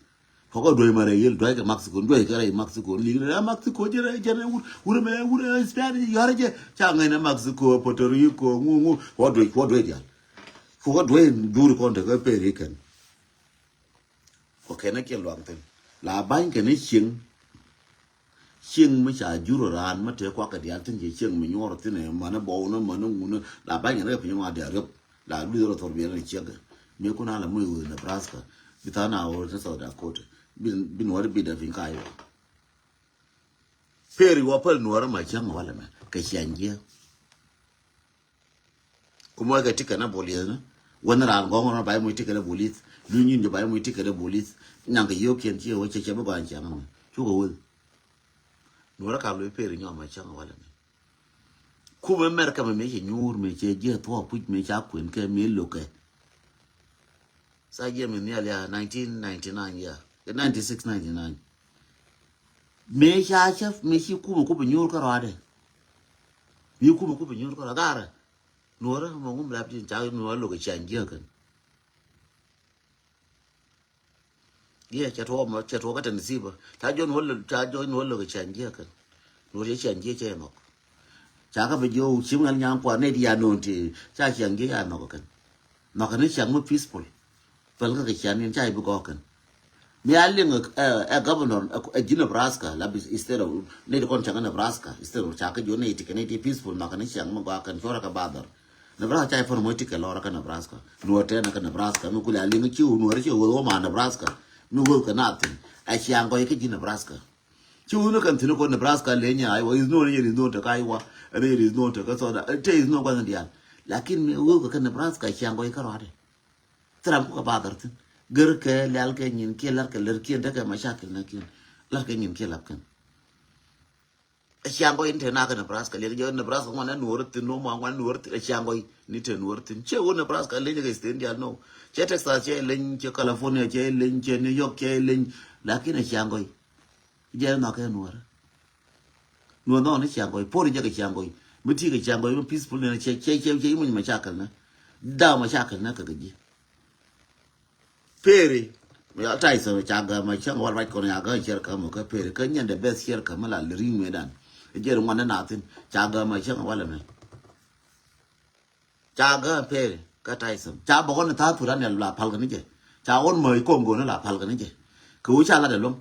Kɔ duɔy mare yele duɔy kɛ Mexico, duɔy kɛ rɛy Mexico. Li rɛ Mexico jɛ rɛ jɛ rɛ wur wur mɛ wur Spanish yɔr jɛ. Ca ŋɛn Mexico, Puerto Rico, ŋu ŋu. Kɔ duɔy kɔ duɔy dial. Kɔ duɔy dur kɔn te kä peri kɛn. Kɔ kɛn a kiɛ luaŋ thin. La bany kɛn a cieŋ. Cieŋ mi ca jur raan mi te kuak kɛ diaal thin cɛ cieŋ mi nyuɔr thin ɛ mani bɔw ni mani ŋuni la ba̱ny kɛn kɛ piny ŋuan diaal riop la luth rɔ thor biɛl ni ciek kɛ mi kun a la muc ɣöö Nebraska bi tha̱a̱n a ɣöö te South Dakota bi nuɔri bi dɛ piny ka Iowa. Peri wä päl nuɔri ma cäŋ walɛ mɛ kɛ ciany jiɛ. Ku muɔckɛ tikɛ ni bolith ni. Wän raan gɔ̱ŋ rɔn ba imuc tikɛ ni bolith. Luny nyin jɛ ba imuc tikɛ ni bolith. Nyaŋkɛ yio̱o̱kiɛn ci wä cɛ cɛ bi gɔany ciaŋ ni. Cukɛ weth. Nuɔrä ka luɔi peri nyɔm ma cäŋ walɛ ni. Kumɛ Mɛrkɛ mɛ mëë cɛ nyuur mëë cɛ jiɛ thuɔɔk puc mëë ca kuën kɛ mëë lokɛ. Sa jiɛ mi nhial ya nineteen ninety-nine ya. Ninety-six ninety-nine. Mëë ca cä mëë ci kumɛ kupɛ nyuur kä rɔadɛ. Mëë kumɛ kupɛ nyuur kä rɔa garɛ. Nuɔrä mɛ ŋum lap tin ca nuɔrä lokɛ ciany jiɛ kɛn. Yɛ cɛ tuɔɔk mɔ cɛ tuɔɔk kä tɛn sibä ca jɔn wä lö ca jɔn wä lö kɛ ciaŋ jiɛ kɛn. Nuɔr cɛ ciaŋ jiɛ cɛ nhɔk. Ca kä bɛ jiɔ cim ŋäl nyaŋ kua nɛy ti ya no̱o̱n ti ca ciaŋ jiɛ ya nhɔk kɛn. Nhɔk kɛn ni ciaŋ mi peaceful. Päl kä kɛ ciaŋ ni ca i̱ bi gɔɔk kɛn. Mi a liŋ ɛ ɛ governor ɛ ji̱ Nebraska la bi instead of nɛy ti kɔn ciaŋ Nebraska instead of ca kä jiɔ nɛy ti kɛ nɛy ti peaceful nhɔk kɛn ni ciaŋ mi gɔɔk kɛn cuɔrɛ kɛ badhɔr. Nebraska ca i̱ pär mɔ ti kɛ lɔrä kä Nebraska. Nuɔr tɛn kä Nebraska mi kuli a liŋ ci wä nuɔr ci wä wä ma Nebraska. Mi wä kɛ na thin a ciaŋ gɔy kä ji̱ Nebraska. Ci wun kɛn thi̱n kɔ Nebraska leny Iowa is no ni yɛ is no te ka Iowa ɛn yɛ is no te ka South te is no gua̱n dial. Lakin mi wee kɛ Nebraska ciaŋ gɔy kä rɔade. Thil ram kɔ kɛ badhar thi̱n gɛr kɛ lial kɛ nyin kiɛ lar kɛ lär kiɛn te kɛ mashakil na kiɛn lar kɛ nyin kiɛ lap kɛn. Ciaŋ gɔy in te na kɛ Nebraska liɛk jɛ Nebraska ŋuan ɛn nuɔr thi̱n no ma ŋuan nuɔr thi̱n ciaŋ gɔy ni te nuɔr thi̱n cɛ wun Nebraska leny kɛ state dial no cɛ Texas cɛ leny cɛ California cɛ leny cɛ New York cɛ leny. Lakin ciaŋ gɔy. Jɛ nhɔk kɛ nuɔrä. Nuɔr nhɔk ni ciaŋ gɔy por jɛ kɛ ciaŋ gɔy mi ti kɛ ciaŋ gɔy mi peaceful ni cɛ cɛ cɛ cɛ imuny ma cakɛl ni. Daw ma cakɛl ni kɛ kɛ ji̱. Peri mi ya tay sɛ ca gɛ ma ciaŋ wal rac kɔn ya gɛ ciɛr kɛ mɔ kɛ peri kɛ nyɛn de beth ciɛr kɛ mi la liri ŋuɛ dan. Jɛ ri ŋuan ni na thin ca gɛ ma ciaŋ wal mɛ. Ca gä pɛri kä Tyson ca bɔkɔ ni tha̱a̱ thurani la pal kɛ ni jɛ. Ca ɣɔn mäc Kongo ni la pal kɛ ni jɛ. Kɛ ɣöö ca lat ɛlɔ̱ŋ.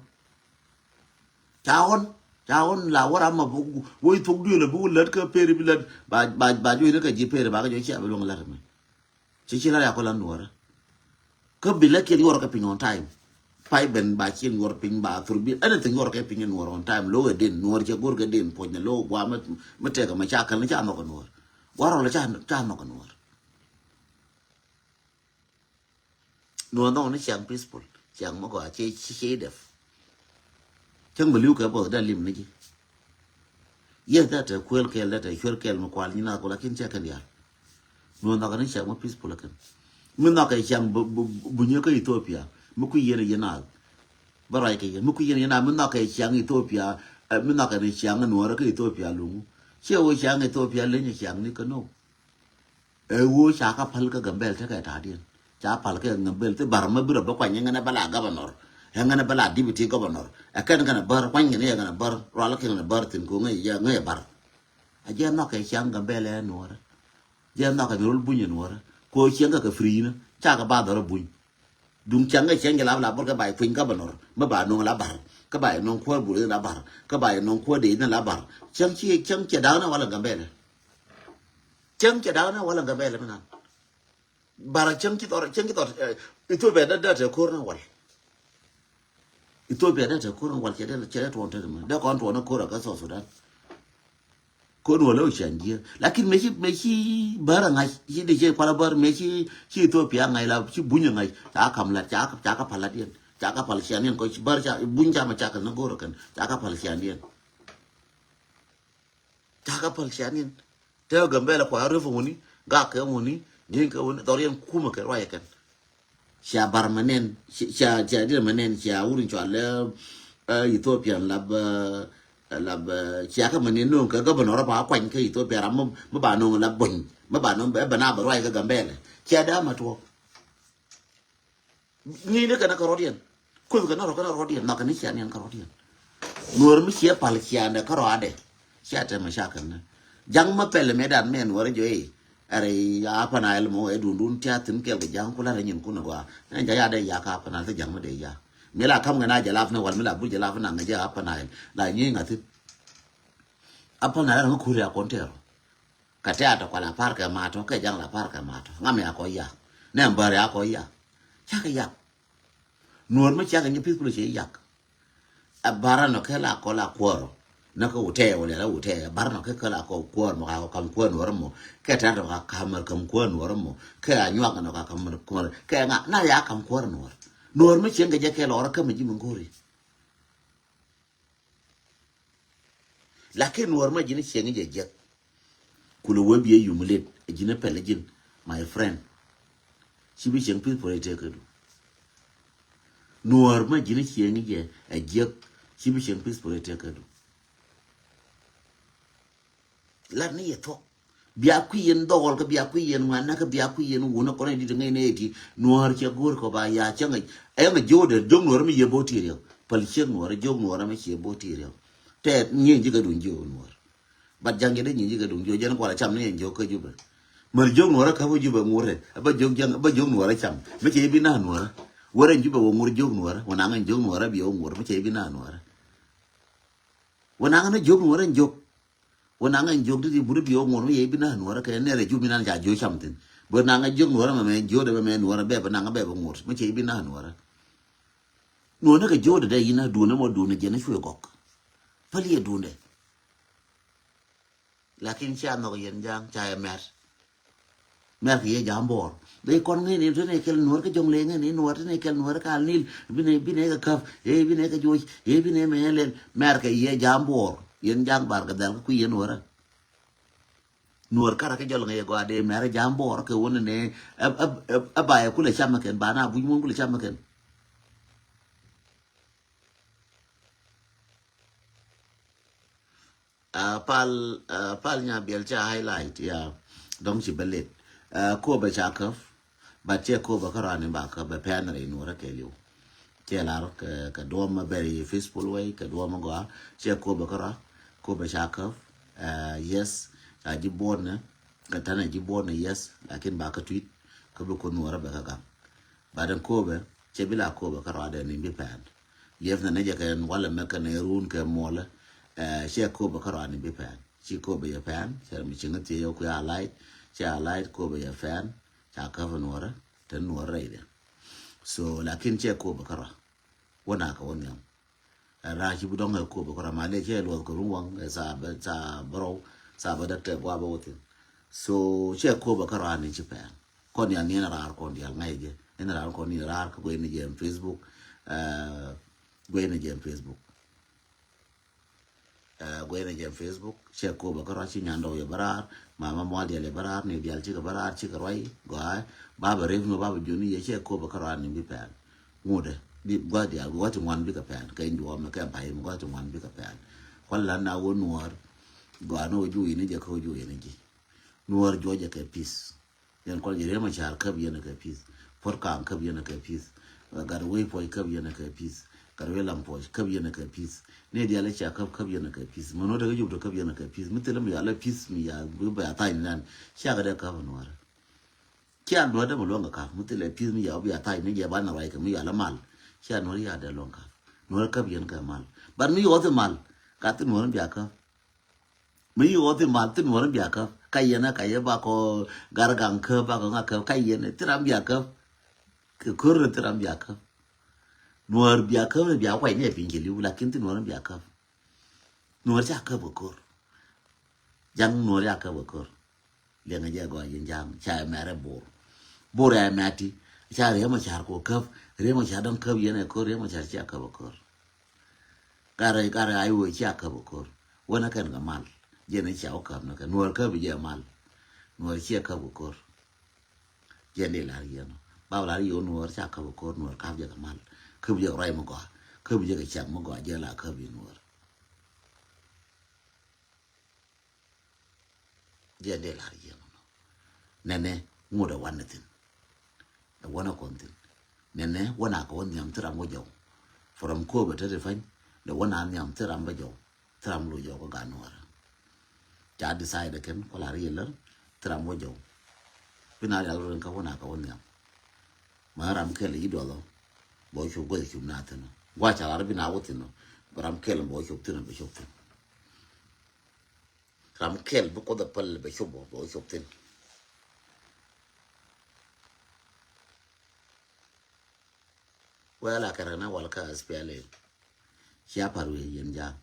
Ca ɣɔn ca ɣɔn la wä ram ma buk wec thok duël buk lät kä pɛri bi lät ba ba ba juɔc ni kɛ ji̱ pɛri ba kɛ jɔc cia bi luäŋ lät ɛmɛ. Ci ci lat ya kɔ la nuɔrä. Kä bi lɛ kiɛn yuɔr kɛ piny on time. Pay ben ba ciɛn yuɔr piny ba thur bi anything yuɔr kɛ piny nuɔr on time lo kɛ den nuɔr cɛ go̱r kɛ den puɔ̱ny ni lo gua mi tɛkɛ ma ca kɛl ni ca nhɔk kɛ nuɔr. Gua rɔl ca ca nhɔk kɛ nuɔr. Nuɔr nhɔk ni ciaŋ peaceful ciaŋ mɔ gɔaa cɛ cɛ dɛp. Cäŋ bɛ li̱w kɛ buɔth dee lim ni ji̱. Yes, that a kuel kɛl, that a cuer kɛl mi kual nyin a kula kin cɛ kɛn dial. Mi nhɔk ni ciaŋ mi peaceful kɛn. Mi nhɔk kɛ ciaŋ bunyi kä Ethiopia mi ku yien yien a. Bä ruac kɛ yien mi ku yien yien a mi nhɔk kɛ ciaŋ Ethiopia. Mi nhɔk kɛ ni ciaŋ nuɔrä kä Ethiopia luŋu. Ciɛ wä ciaŋ Ethiopia leny ciaŋ ni kä no. Ɛ ɣöö ca kä päl kä Gambɛl tekɛ ta̱a̱diɛn ca päl kä Gambɛl thi bär mä birä bä kuany ɛŋɛn ɛ bä la governor. Ɛŋɛn ɛ bä la deputy governor ɛ kɛn kɛn ɛ bär kuany kɛn ɛ kɛn ɛ bär rual kɛn ɛ bär thi̱n ko̱ ŋäc ɛ ŋäc ɛ bär. Ɛ jɛ nhɔk kɛ ciaŋ Gambɛl ɛ nuɔrä. Jɛ nhɔk kɛ mi rol buny ɛ nuɔrä ko̱ ciɛŋ kɛ kɛ free ni ca kɛ ba dhɔr ɛ buny. Duŋ cäŋ kɛ cäŋ jɛ la la bor kɛ ba yɛ kueny governor mi ba no̱o̱ŋ la bar kɛ ba yɛ no̱o̱ŋ kuäär bul in la bar kɛ ba yɛ no̱o̱ŋ kuäär dee in la bar. Cäŋ ci cäŋ cɛ da̱a̱k ni wal in Gambɛlɛ. Cäŋ cɛ da̱a̱k ni wal ɛn Gambɛla mi nan. Bara cäŋ ci thɔr, cäŋ ci thɔr, eh, Ethiopia dee, dee te ko̱r ni wal. Ethiopia dee te ko̱r ni wal, cɛ dee, cɛ dee tuɔn te ni mɛ. Dee kɔn tuɔn ni ko̱r kä South Sudan. Ko̱r ni wal ɛ wä cɛn jiɛ. Lakin mëë ci, mëë ci bär a ŋa̱c, ci di cɛ kual a bär, mëë ci, ci Ethiopia ŋa̱c la, ci buny a ŋa̱c. Ca kam lat, ca, ca ka pal lat yɛn. Ca ka pal cian yɛn, kɔ ci bär ca, buny ca ma ca kɛ ni go̱r kɛn. Ca ka pal cian yɛn. Ca ka pal cian yɛn. Te Gambɛla kua röf ŋuni, gak kɛ ŋuni, ji̱n kɛ ŋuni, dhɔr yɛn kumɛ kɛ ruac kɛn. Cia bar ma nɛn, cia, cia, cia dir ma nɛn, cia wur in cua lɛ, eh, Ethiopian lab, eh, lab, eh, cia kɛ ma nɛn no̱o̱ŋ kɛ governor ba kuany kɛ Ethiopia ram mi, mi ba no̱o̱ŋ lab buny, mi ba no̱o̱ŋ bɛ, bɛ na bɛ ruac kɛ Gambɛla. Cia da ma tuɔk. Ŋi̱i̱ni kɛn kä rɔ̱diɛn. Kuth kɛn rɔ kɛn rɔ̱diɛn. Nhɔk kɛn cianiɛn kä rɔ̱diɛn. Nuɔr mi ciɛ pal ciandɛ kä rɔadɛ. Cia tɛmɛ ca kɛn. Ja̱ŋ mä pɛl mɛ dan mɛ nuɔr jɔ i̱. Ɛrɛ i̱ Upper Nile mɔ ɛ dundun tia thin kɛl kɛ ja̱ŋ kula rɛ nyin kun agɔa. Ɛn ja ya dɛ ya ka Upper Nile thil ja̱ŋ mi dɛ ya. Mi la kam kɛn a jɛ lap ni wal mi la bur jɛ lap ni ŋɛ jɛ Upper Nile. La nyi ŋa thin. Upper Nile rɛ ŋa kuri a kɔn tɛɛrɔ. Kɛ tɛ̈t tɔ kɔ la pa̱r kɛ ma̱a̱tɔ, kɛ ja̱ŋ la pa̱r kɛ ma̱a̱tɔ. Ŋa mi a kɔ yak. Nɛ bäri a kɔ yak. Cakɛ yak. Nuɔr mi cakɛ nyi peaceful cɛ yak. Ɛ barä nɔ kɛ la kɔ la kuɔrɔ. Nä kɛ wutɛ wulɛ la wutɛ. Ɛ barä nɔ kɛ kɛ la kɔ kuɔr mɔ ka kɔ kam kuɔr nuɔr mɔ. Kɛ tɛ̈t tɔ ka kamär kam kuɔr nuɔr mɔ. Kɛ a nyuak nɔ ka kamär kuɔr. Kɛ ŋa na ya kam kuɔr nuɔr. Nuɔr mi cieŋ kɛ jɛ kɛ lɔrä kä mi ji̱ mi go̱ri. Lakin nuɔr ma ji̱n cieŋ jɛ jiɛk. Kulɛ wee biɛ yum lit a ji̱n a pɛl a ji̱n, my friend. Ci bi cieŋ peaceful a tëë kädu. Nuɔr ma ji̱n cieŋ jɛ a jiɛk. Ci bi cieŋ peaceful a tëë kädu. Lat ni yɛ thuɔk. Bia kui̱ yɛn dhɔɔl kä bia kui̱ yɛn ŋuan nä kä bia kui̱ yɛn wun a kɔn a dit ŋäc nɛ iti. Nuɔ̱ɔ̱r cɛ go̱o̱r kɔ ba ya cä ŋäc. Ɛ ŋäc jo̱o̱dɛ jiök nuɔ̱ɔ̱r mi yɛ bo̱ ti riɛw. Päl ciek nuɔ̱ɔ̱r jiök nuɔ̱ɔ̱r mi cɛ bo̱ ti riɛw. Tɛ nyieny ji̱ kɛ duŋ jiök nuɔ̱ɔ̱r. Bat ja̱ŋ jɛ dee nyieny ji̱ kɛ duŋ jiök jɛn kual a cam ni yɛn jiök kä Jubɛ. Mär jiök nuɔ̱ɔ̱r a käp kä Jubɛ ŋurɛ. Ɛ bä jiök ja̱ŋ, ɛ bä jiök nuɔ̱ɔ̱r a cam. Mi cɛ i̱ bi na̱a̱n nuɔ̱ɔ̱r. Wär ɛn Jubɛ wä ŋur jiök nuɔ̱ɔ̱r. Wä naŋ ɛn jiök nuɔ̱ɔ̱r a bi wä ŋur. Mi cɛ i̱ bi na̱a̱n nuɔ̱ɔ̱r. Wä naŋ ɛn jiök nuɔ̱ɔ̱r ɛn jiök. Wä naŋ ɛn jiök di di bur bi wä ŋur mi yɛ i̱ bi na̱a̱n nuɔ̱ɔ̱r kɛ nɛr ɛ Jubɛ mi nan ca jiök cam thin. Bä naŋ ɛn jiök nuɔ̱ɔ̱r mɛ mɛ jiök dɛ mɛ mɛ nuɔ̱ɔ̱r bɛ bä naŋ bɛ bä ŋur. Mi cɛ i̱ bi na̱a̱n nuɔ̱ɔ̱r. Nuɔ̱ɔ̱r ni kɛ jiök dɛ dɛ i̱ na duun ɛmɔ duun ɛ jɛn ɛ cuɛ gɔk. Päl yɛ duun dɛ. Lakin cia nhɔk yɛn ja̱a̱ŋ ca yɛ mɛr. Mɛr kɛ yɛ ja̱a̱ŋ buɔɔr. Dee kɔn ŋi̱n in tini kɛl nuɔ̱ɔ̱r kä jɔ̱ŋ lëë ŋi̱n in nuɔ̱ɔ̱r tini kɛl nuɔ̱ɔ̱r kä Al Nil. Bi nɛ, bi nɛ kɛ käp. Ee bi nɛ kɛ juɔc. Ee bi nɛ mɛ yɛn lɛl. Mɛr kɛ yɛ ja̱a̱ŋ buɔɔr. Yɛn ja̱a̱ŋ bar kɛ dhɛl kä kui̱ yɛn nuɔ̱ɔ̱rä. Nuɔ̱ɔ̱r karɛ kä jɔl ŋɛ yɛ gɔaa dee mɛr ja̱a̱ŋ buɔɔr kɛ wun nɛ. Ɛ, ɛ, ɛ, ɛ ba yɛ kulɛ cam kɛn ba na buc muɔ̱n kulɛ cam kɛn. Ah, pal, ah, pal nya biɛl ca highlight, ya. Dɔŋ ci bɛ late. Ah, Kobɛ ca käp. But cɛ Kobɛ kä rɔani ba käp bɛ pɛn rɛy nuɔrä kɛ liw. Cɛ lar kɛ, kɛ duɔm ma bɛr yi peaceful way, kɛ duɔm ma gɔa. Cɛ Kobɛ kä rɔa. Kobɛ ca käp. Ah, yes. Ca ji̱ buɔt nɛ. Kɛ tanɛ ji̱ buɔt nɛ, yes. Lakin ba kä tweet. Kä bi kun nuɔrä bɛ kä gam. But ɛn Kobɛ, cɛ bi la Kobɛ kä rɔadɛ ni bi pɛn. Liɛpnɛ ni jɛ kɛ ɛn walɛ mɛ kɛn ɛ run kɛ muɔlɛ. Ɛ, cɛ Kobɛ kä rɔani bi pɛn. Ci Kobɛ yɛ pɛn, cɛ mi ci ŋä thiec yɛ kuɛ a light, cɛ a light Kobɛ yɛ pɛn, ca käp nuɔrä, te nuɔrä rɛydɛ. So, lakin cɛ Kobɛ kä rɔa. Wä na kɛ wä nhiam. Ɛ, raa ci bi dɔŋ ɛ Kobɛ kä rɔa, ma lɛ cɛ luɔth kɛ run waŋ, ɛ, sa bɛ, sa bɛ rɔw, sa bɛ däk tɛ guabɛ wä thin. So, cɛ Kobɛ kä rɔani ci pɛn. Kɔn dial ni ɛn raar kɔn dial ŋa̱c jɛ. Ɛn raar kɔn ni raar kä guey ni jɛ ɛn Facebook. Ɛ, guey ni jɛ ɛn Facebook. Ɛ, guey ni jɛ ɛn Facebook. Cɛ Kobɛ kä rɔa ci nyandɔw yɛ bä raar. Mama mual dial yɛ bä raar. Ni dial cikɛ bä raar cikɛ ruay. Gɔaa. Babɛ rep ni babɛ juni yɛ cɛ Kobɛ kä rɔa ni bi pɛn. Ŋudɛ. Bi gua̱ dial gua̱ ti ŋuan bikɛ pɛn. Kɛ in duɔmɛ kɛ pay mi gua̱ ti ŋuan bikɛ pɛn. Kuan lan na wä nuɔr. Gɔaa ni wä juuc ni jɛ kä wä juuc ni ji̱. Nuɔr juɔcɛ kɛ peace. Yɛn kɔn jɛ Riek Machar käp yɛn kɛ peace. Puɔt Kaŋ käp yɛn kɛ peace. Gat Wec Puɔc käp yɛn kɛ peace. Gat Wec Lam Puɔc käp yɛn kɛ peace. Ni dial i̱ cia käp, käp yɛn kɛ peace. Mi nuɔ̱t dee kä Jubɛ tɔ käp yɛn kɛ peace. Mi thilɛ mi ya lɛ peace mi ya bi bɛ ya tha̱a̱c ni nan. Cia kɛ dee käp nuɔ̱ɔ̱rä. Cia nuɔ̱ɔ̱rä dee mi luäŋ kɛ käp. Mi thilɛ peace mi ya bi ya tha̱a̱c ni jɛ ba na ruac kɛ mi ya lɛ mal. Cia nuɔ̱ɔ̱rä ya dee luäŋ käp. Nuɔ̱ɔ̱rä käp yɛn kɛ mal. But mi yɔth i̱ mal. Ka thi nuɔ̱ɔ̱rä bia käp. Mi yi ɣɔth imal thi Nuɔr bia käp. Ka yɛn ɛ ka yɛ bakɔ gar gaŋ käp, bakɔ ŋa käp. Ka yɛn thi ram bia käp. Kɛ kör thi ram bia käp. Nuɔr bia käp, bia kuay ni ɛ piny kɛ li̱w, lakin thi Nuɔr bia käp. Nuɔr ca käp kɛ kör. Ja̱ŋ Nuɔr ca käp kɛ kör. Liɛŋɛ jɛ gɔaa yɛn Ja̱a̱ŋ, ca ɛ mɛr ɛ Bor. Bor ɛ mɛr ti, ca Riek Machar kɔ käp, Riek Machar dɔ̱ŋ käp yɛn ɛ kör, Riek Machar cia käp ɛ kör. Garɛ, garɛ a iwee cia käp ɛ kör. Wänä kɛn kɛ mal, jɛn i̱ cia wä käp ni kɛ, Nuɔr käp i̱ jɛ mal. Nuɔr cia käp ɛ kör. Jɛn di lar yɛn ɔ. Bap lar yɛ wä Nuɔr ca käp ɛ kör, Nuɔr käp jɛ kɛ mal. Käp jɛ kɛ ruac mi gɔaa. Käp jɛ kɛ cak mi gɔaa, jɛn la käp i̱ Nuɔr. Jɛ dee lar yɛn nɔ. Nɛnɛ ŋut ɛ wanɛ thi̱n. Ɛ wanɛ kɔn thi̱n. Nɛnɛ wanɛ kɛ wä nhiam thi ram wä jɔw. From Kobe te ti pany. Dee wanɛ nhiam thi ram bä jɔw. Thi ram lo jɔw kä gat Nuɔrä. Ca decide kɛn kɔ lar yɛ lär thi ram wä jɔw. Bi na rial rin kä wanɛ kɛ wä nhiam. Ma ram kɛl yi duɔth ɔ. Bɛ wä cop guath cop na thi̱n ɔ. Gua ca lar bi na wä thi̱n ɔ. Bɛ ram kɛl bɛ wä cop thi̱n ɔ, bɛ cop thi̱n. Ram kɛl bi Kuoth ɛ päl bɛ cop bä, bɛ wä cop thi̱n. Wee la kɛrɛ na wal kä S P L A. Cia pa̱r wi̱i̱ yɛn Ja̱a̱ŋ.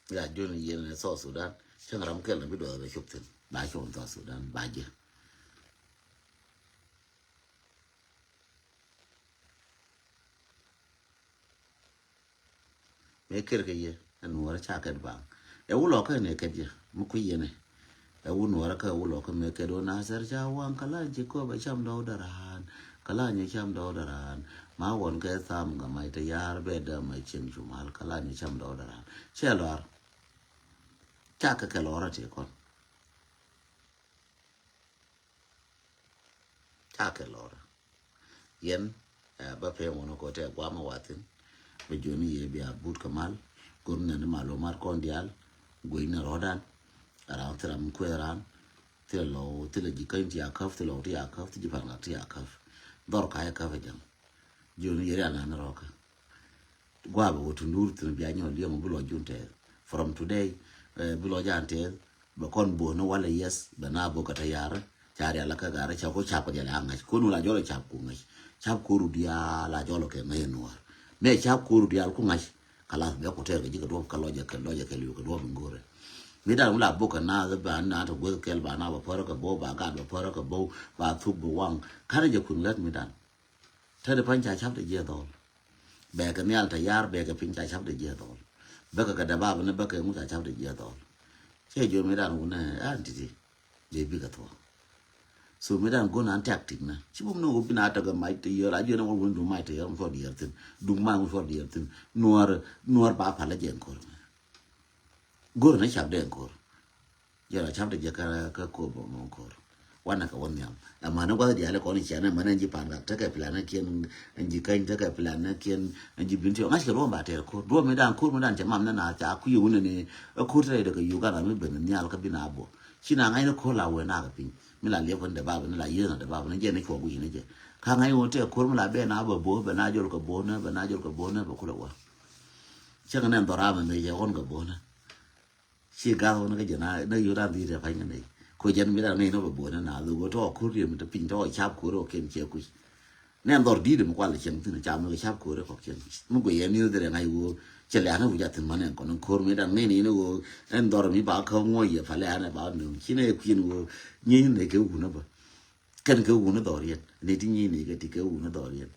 Ya jun yɛn South Sudan. Cäŋ ram kɛl na bi duɔth bɛ cop thi̱n. Ba cop South Sudan ba jɛ. Mëë ker kɛ yɛ ɛ Nuɔrä ca kɛt baŋ. Ɛ wulɔ kä nɛ kɛt yɛ mi kui̱ yɛn ɛ. Ɛ wu Nuɔrä kä ɛ wulɔ kä mëë kɛt wä Nasir ca waŋ kä la ci Kööbä cam dɔw däran. Kä la ci cam dɔw däran. Ma wɔn kɛ tham kä mac te yar bɛ däm a cieŋ cumal kä la ci cam dɔw däran. Cɛ lɔar. Ca kɛ kɛ lɔrä ti kɔn. Ca kɛ lɔrä. Yɛn ɛ bä pem wun kɔ tɛ guam a wathin. Bä joni yɛ bia but kɛ mal. Gur nɛn malumat kɔn dial. Guic ni rɔdan. Around thi ram kuɛ ran. Thi lɔ thi lɔ ji̱ käny ti a käp, thi lɔ ti a käp, thi ji̱ pan ŋak ti a käp. Dhɔr ka yɛ käp a jam. Joni yɛ rial nan rɔkä. Gua̱a̱ bɛ wä tundur thin bia nyɔl liɛŋ bi lɔ jun tɛth. From today, eh, bi lɔ jan tɛth, bɛ kɔn bo̱o̱n ni walɛ yes, bɛ na bo̱o̱ kɛ tɛ yar, ca rial kä gar, ca ko cap kɛ dial a ŋa̱c. Ko nu la jɔl cap ku ŋa̱c. Cap koru dial la jɔl kɛ ŋa̱c Nuɔr. Mɛ cap koru dial ku ŋa̱c. Kalas bɛ ku tɛr kɛ ji̱ kɛ duɔp kɛ lɔcɛ kɛ lɔcɛ kɛ liu kɛ duɔp in go̱rɛ. Mi dan wula bo̱o̱ kɛ na ba na tɛ gueth kɛl ba na bɛ pärä kɛ bo̱o̱ ba gat bɛ pärä kɛ bo̱o̱ ba thuk bɛ waŋ. Kanɛ jɛ kun lät mi dan. Te di pa̱ny ca cap ti jiɛ dhɔl. Bɛɛkɛ nhial te yar bɛɛkɛ piny ca cap ti jiɛ dhɔl. Bäkɛ kɛ dee bab ni bäkɛ ŋu ca cap ti jiɛ dhɔl. Cɛ jiɔ mi dan wunɛ an titi. Jɛ bikɛ thuɔ. So mi dan gon an tactic na. Ci bum ni wä bin a tekɛ mac te yär a jiɔ ni wä wun duŋ mac te yär ŋu cuɔ diɛɛr thin. Duŋ mac ŋu cuɔ diɛɛr thin. Nuɔr, nuɔr ba pal a jɛ ŋ kor. Go̱r ni cap dee ŋ kor. Jɛ la cap dee jɛ kä, kä kor bä mɔ kor. Wanɛ kɛ wä nhiam. Ɛmani gua̱th diaal kɔn i̱ cianɛ mani ɛn ji̱ pa̱a̱n kak tekɛ plan ɛ kiɛn, ɛn ji̱ käny tekɛ plan ɛ kiɛn, ɛn ji̱ bin ti ɔ ŋa̱c kɛ ruɔ̱m ba tɛɛr kor. Duɔ̱ɔ̱p mi dan kor mi dan cɛ mam ni na ca kui̱ wunɛ ni ɛ kor te rɛy dee kɛ Uganda mi ben nhial kä bin a bɔ. Ci na ŋa̱c ni kor la wee nak ɛ piny. Mi la liɛp kɛn dee bab ni la yieth na dee bab ni jɛ ni cuɔ guic ni jɛ. Ka ŋa̱c wun tɛɛr kor mi la ben a bä bo̱o̱ ben a jɔl kɛ bo̱o̱ ni ben a jɔl kɛ bo̱o̱ ni bɛ kulɛ wä. Cäŋ nɛ dhɔr amɛ mëë cɛ ɣɔn kɛ bo̱o̱nä. Ci gath ɣɔn kä jɛ na yot an dhi̱i̱t ɛ pa̱ny kä nɛy. Ko jɛn mi ran ŋäcnä bɛ bo̱o̱nä na dhok ɣöö tɔɔ ko̱r yɛ mi te piny tɔɔ cap ko̱r ɛ kɔkiɛn cɛ kuc. Nɛ dhɔr di̱i̱t mi kual cieŋ thi̱n ca mi kɛ cap ko̱r ɛ kɔkiɛn. Mi guiyɛ ni dhirɛ ŋa̱c ɣöö cɛ lɛ an ɛ wi̱c a thi̱n man ɛn kɔn ɛn ko̱r mi ran ŋäcnä in ɣöö ɛn dhɔr mi ba kä ŋuɔ̱c yɛ palɛ an ɛ ba nööŋ ci nɛ kui̱n ɣöö nyi nɛ kɛ wun ɛ bä. Kɛn kɛ wun dhɔriɛn ni ti nyi ni kɛ ti kɛ wun dhɔriɛn.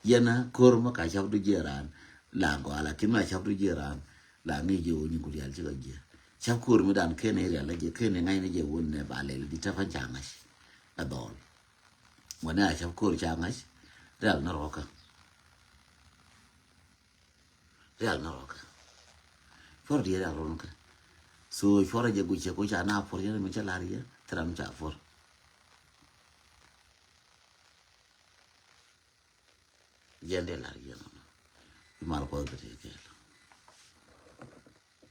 Yɛn a ko̱r mɛ ka cap du jiɛ raan la gɔaa la kin mɛ cap du jiɛ raan la ŋi̱i̱c jɛ wun nyi ku diaal ci kɛ jiɛ. Cap ko̱r mi dan ken ni rial la jɛ ken ni ŋa̱c ni jɛ wun nɛ ba lɛl di tɛpän ca ŋa̱c. Ɛ dhɔl wani a cap ko̱r ca ŋa̱c. Rial ni rɔkä. Rial ni rɔkä. Cuɔr diɛ rial run kä. So cuɔr jɛ guic cɛ ko ca na puɔr yɛn mi cɛ lar yɛ. Thil ram ca puɔr. Jɛn dee lar yɛn ɔnɔ. Imal kuɔth bɛ tee kɛɛl.